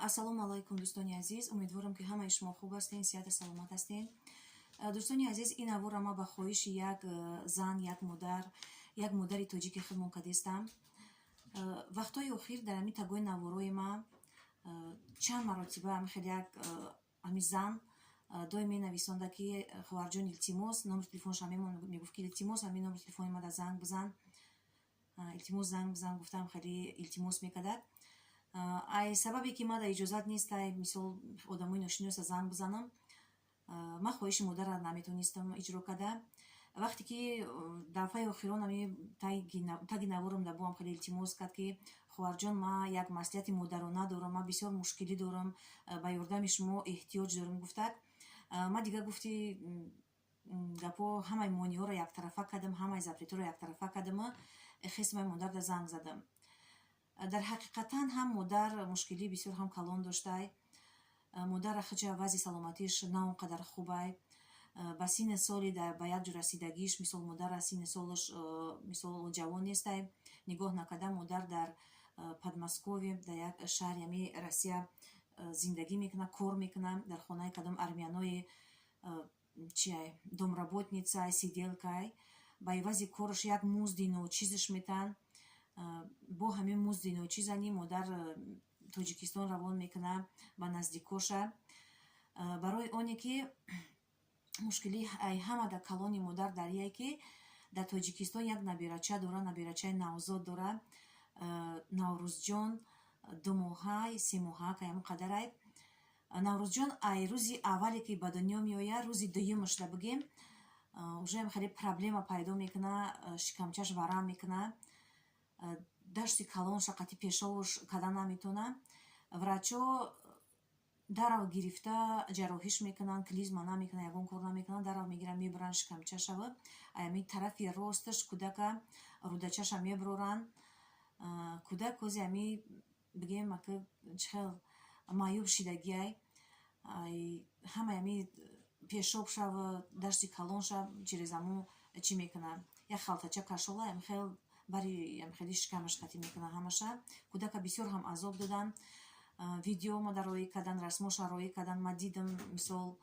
Ассалому алайкум, дӯстони азиз. Умедворам, ки ҳамаи шумо хуб ҳастен, сиҳату саломат ҳастен. Дӯстони азиз, ин навора ма ба хоҳиши як зан, як модар, як модари тоҷики худмон кадестам. Вақтҳои охир дар ҳамин тагои наворои ма чанд маротиба ҳами хеле як ҳами зан доим менависонда, ки хоҳарҷон, илтимос, номери телефонша мегуфт, ки илтимос, ҳамин номери телефони мада занг бизан, илтимос, занг бизан, гуфтам, хеле илтимос мекардад. Ай сабабе ки мада иҷозат нест, ай мисол одамои ношиноса занг бизанам, ман хоҳиши модарра наметонистам иҷро карда. Вақте ки дафъаи охирон ами таги наворам да боам хеле илтимос кард, ки хоҳарҷон, ман як маслиҳати модарона дорам, ман бисёр мушкилӣ дорам, ба ёрдами шумо эҳтиёҷ дорам, гуфтак. Ман дигар гуфти гапҳо, ҳамаи монеаҳоро яктарафа кардам, ҳамаи запрет ҳоро яктарафа кардаму хестмаи модарда занг задам. Дар ҳақиқатан ҳам модар мушкилии бисёр ҳам калон доштай. Модар ахича вазъи саломатиш на он қадар хубай. Ба синни соли ба як ҷо расидагиш, мисол, модара синни солаш, мисол, ҷавон нестай. Нигоҳ накарда, модар дар Подмосковье, дар як шаҳри ҳами Россия зиндагӣ мекунад, кор мекунад, дар хонаи кадом армянои чиай, домработница й, сиделка й. Ба ивази кораш як музди ночизаш метаҳанд. Бо ҳамин музди ночизани модар Тоҷикистон равон мекунад ба наздикоша. Барои оне ки мушкилии ҳамада калони модар дар ие, ки дар Тоҷикистон як набирача дора, набирачаи навзод дора, Наврӯзҷон, 2 моҳай, 3 моҳа каям қадарай. Наврӯзҷон ай рӯзи аввале ки ба дунё меояд, рӯзи дуюмашда бигем, уже хеле проблема пайдо мекунад, шикамчаш варам мекунад, дашти калонша қати пешовуш карда наметавонад. Врачо дарав гирифта ҷарроҳиш мекунанд, клизма намекунанд, ягон кор намекунанд, дарав мегиранд, мебаранд шикамчашава, ами тарафи росташ кӯдака рӯдачаша мебароранд. Кӯдак ҳози ами бигем, ака, чӣ хел маъюб шидагиай, ҳамаи ами пешоб шава, дашти калон шав, через аму чӣ мекунад, як халтача кашола хел бари хеле шикамаш қатӣ мекунад ҳамаша. Кӯдака бисёр ҳам азоб доданд. Видео мада роӣ кардан, расмоша роӣ кардан, ма дидам. Мисол,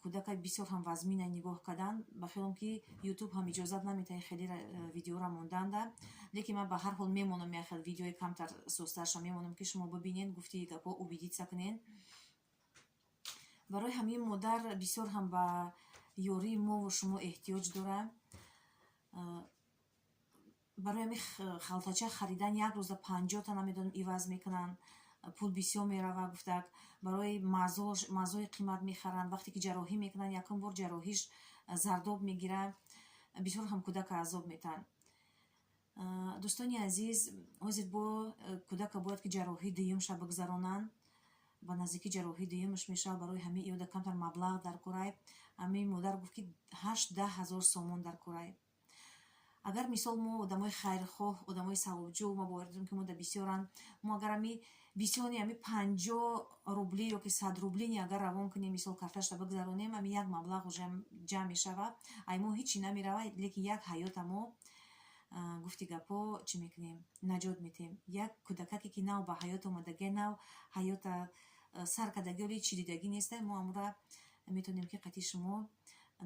кӯдака бисёр ҳам вазмина нигоҳ кардан. Ба хиёлам, ки Ютуб ҳам иҷозат наметаҳад хеле видеора монданда, лекин ман ба ҳар ҳол мемонам, як хел видеои камтар созтарша мемонам, ки шумо бибинед, гуфти гапҳо убедиться кунед. Барои ҳамин модар бисёр ҳам ба ёрии мову шумо эҳтиёҷ дорад. Барои ҳамин халтача харидан як рӯза 50-та, намедонам, иваз мекунанд, пул бисёр меравад, гуфтак. Барои мазои қимат мехаранд. Вақте ки ҷарроҳӣ мекунанд, якум бор ҷарроҳиш зардоб мегирад, бисёр ҳам кӯдака азоб метаҳанд. Дӯстони азиз, ҳозир бо кӯдака бояд ки ҷарроҳии дуюмша бигзаронанд, ба наздикӣ ҷарроҳии дуюмаш мешавад. Барои ҳамин иёда камтар маблағ дар корай. Ҳамин модар гуфт, ки 8-10 ҳазор сомон дар корай. Агар, мисол, мо одамои хайрхоҳ, одамои савобҷӯ, ма бовар дорем, ки мо да бисёранд, мо агар ами бисёрни ами 50 рубли ёки 100 рублини агар равон кунем, мисол, карташта бигзаронем, ами як маблағ уже ҷамъ мешавад. Ай мо ҳичи намеравад, лекин як ҳаёта мо, гуфти гапҳо, чӣ мекунем, наҷот метиҳем. Як кӯдакаке, ки нав ба ҳаёт омадагӣ, нав ҳаёта сар кардагӣ, оли чӣ дидагӣ неста, мо амура метавонем, ки қати шумо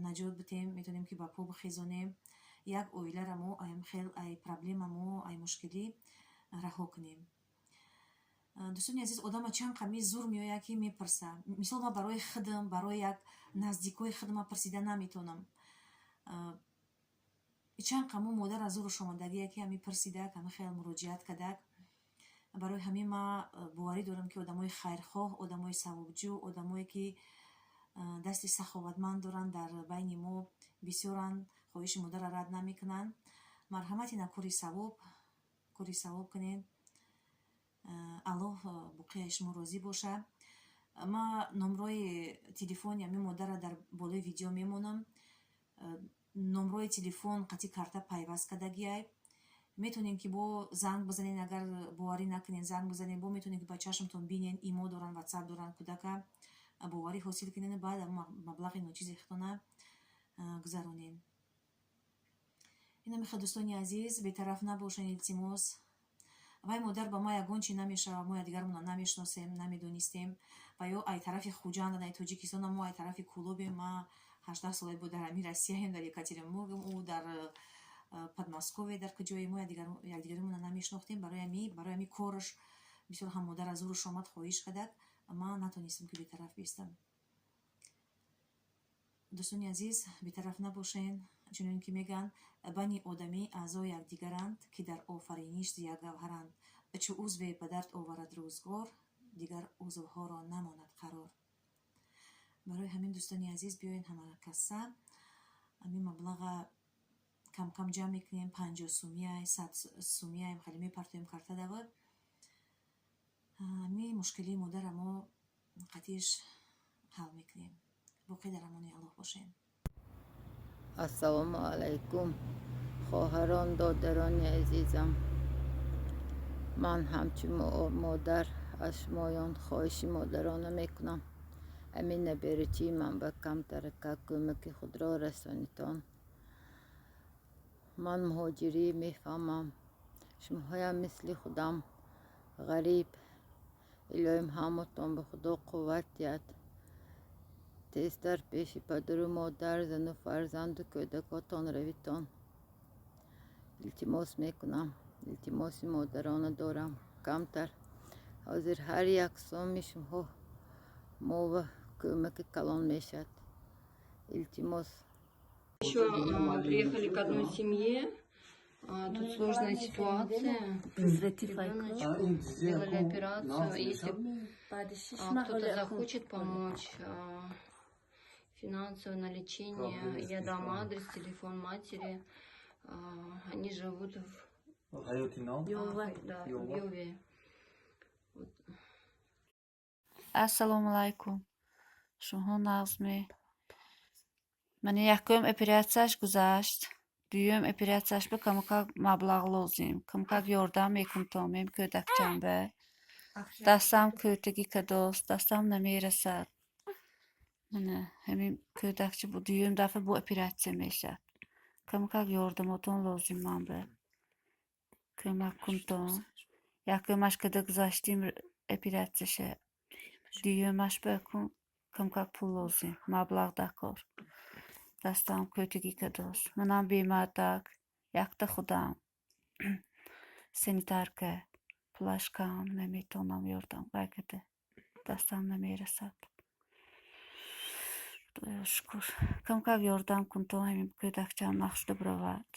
наҷот битем, метавонем, ки ба по бихезонем, як оилара мо хел ай проблема мо, ай мушкилӣ раҳо кунем. Дӯстони азиз, одама чанд қами зур меояд, ки мепурса. Мисол, ман барои худам, барои як наздикои худам ман пурсида наметавонам. Чанд қаму модар аз зураш омадагие, ки ҳами пурсидак, ҳами хел муроҷиат кардак. Барои ҳамин ман боварӣ дорам, ки одамои хайрхоҳ, одамои савобҷӯ, одамое ки дасти саховатманд доранд, дар байни мо бисёранд, хоҳиши модарро рад намекунанд. Марҳамат, ина кори савоб, кори савоб кунед. Аллоҳ боқияи шумо розӣ бошад. Ман номрои телефони ҳамин модарро дар болои видео мемонам. Номрои телефон қати карта пайваст кардагиай. Метавонед, ки бо занг бизанед. Агар боварӣ накунед, занг бизанед, бо метавонед, ки ба чашмтон бинед. Имо доранд, Ватсап доранд кӯдака, боварӣ ҳосил кунед, баъд маблағи ночизи худтона гузаронед. Ина мехоҳ, дӯстони азиз, бетараф набошед, илтимос. Вай модар ба ма ягон чи намешавад, мо якдигармонро намешиносем, намедонистем. Ва ё ай тарафи Хуҷанд, ай Тоҷикистона, мо ай тарафи Кӯлобем. Ма 18 солае буд дар ҳамин Россияем, дар Екатеринбургм, ӯ дар Подмосковье, дар куҷое. Мо якдигаримонро намешинохтем. Барои ҳами кораш бисёр ҳам модар аз зураш омад, хоҳиш кардак. Ман натонистам, ки бетараф бистам. Дӯстони азиз, бетараф набошен. Чунон ки мегӯянд, бани одамӣ аъзои якдигаранд, ки дар офариниш зи як гавҳаранд. Чу узве ба дард оварад рӯзгор, дигар узвҳоро намонад қарор. Барои ҳамин, дӯстони азиз, биёед, ҳамакаса ҳамин маблаға камкам ҷамъ мекунем, 50 сумияй, 100 сумияй хеле мепартоем картадава. Ҳамин мушкилии модара мо қатиш ҳал мекунем. Боқӣ дар амони Аллоҳ бошем. Ассалому алайкум, хоҳарон, додарони азизам. Ман ҳамчун модар аз шумоён хоҳиши модарона мекунам. Ҳамин наберачии ман ба камтарака кӯмаки худро расонитон. Ман муҳоҷирӣ мефаҳмам, шумоҳоям мисли худам ғариб. Илоҳим, ҳаматон ба Худо қувват диҳад, тезтар пеши падару модар, зану фарзанду кӯдакотон равитон. Илтимос мекунам, илтимоси модарона дорам. Камтар ҳозир ҳар як соми шумоҳо мова кӯмаки калон мешавад. Илтимос. Еще приехали к одной семье. Тут сложная ситуация. Ребеночку сделали операцию. Если кто-то захочет помочь финансово на лечение, я дам адрес, телефон матери. Они живут в да, в Йове. Вот. Ассалому алайкум. Шумоҳо нағзме? Мани якум оператсияш гузашт. Дуюм оператсияш ба камакак маблағ лозим. Камакак ёрдам мекунтом мем кӯдакчамба. Дастам кӯтагӣ кадост, дастам намерасад. Мана ҳамин кӯдакча дуюм дафъа бу оператсия мешавад. Камакак ёрдамотон лозим ман ба. Кӯмак кунтон. Якумаш када гузаштим оператсияша. Дуюмаш ба камакак пул лозим, маблағ даркор. Дастам кӯтагӣ кадост. Манам бемардак, якта худам. Санитарка. Пулаш кам, наметавонам ёрдам вай када. Дастам намерасад. Худоё, шукр. Камакак ёрдам кунтон, ҳамин кӯдакчаам нағз шуда биравад.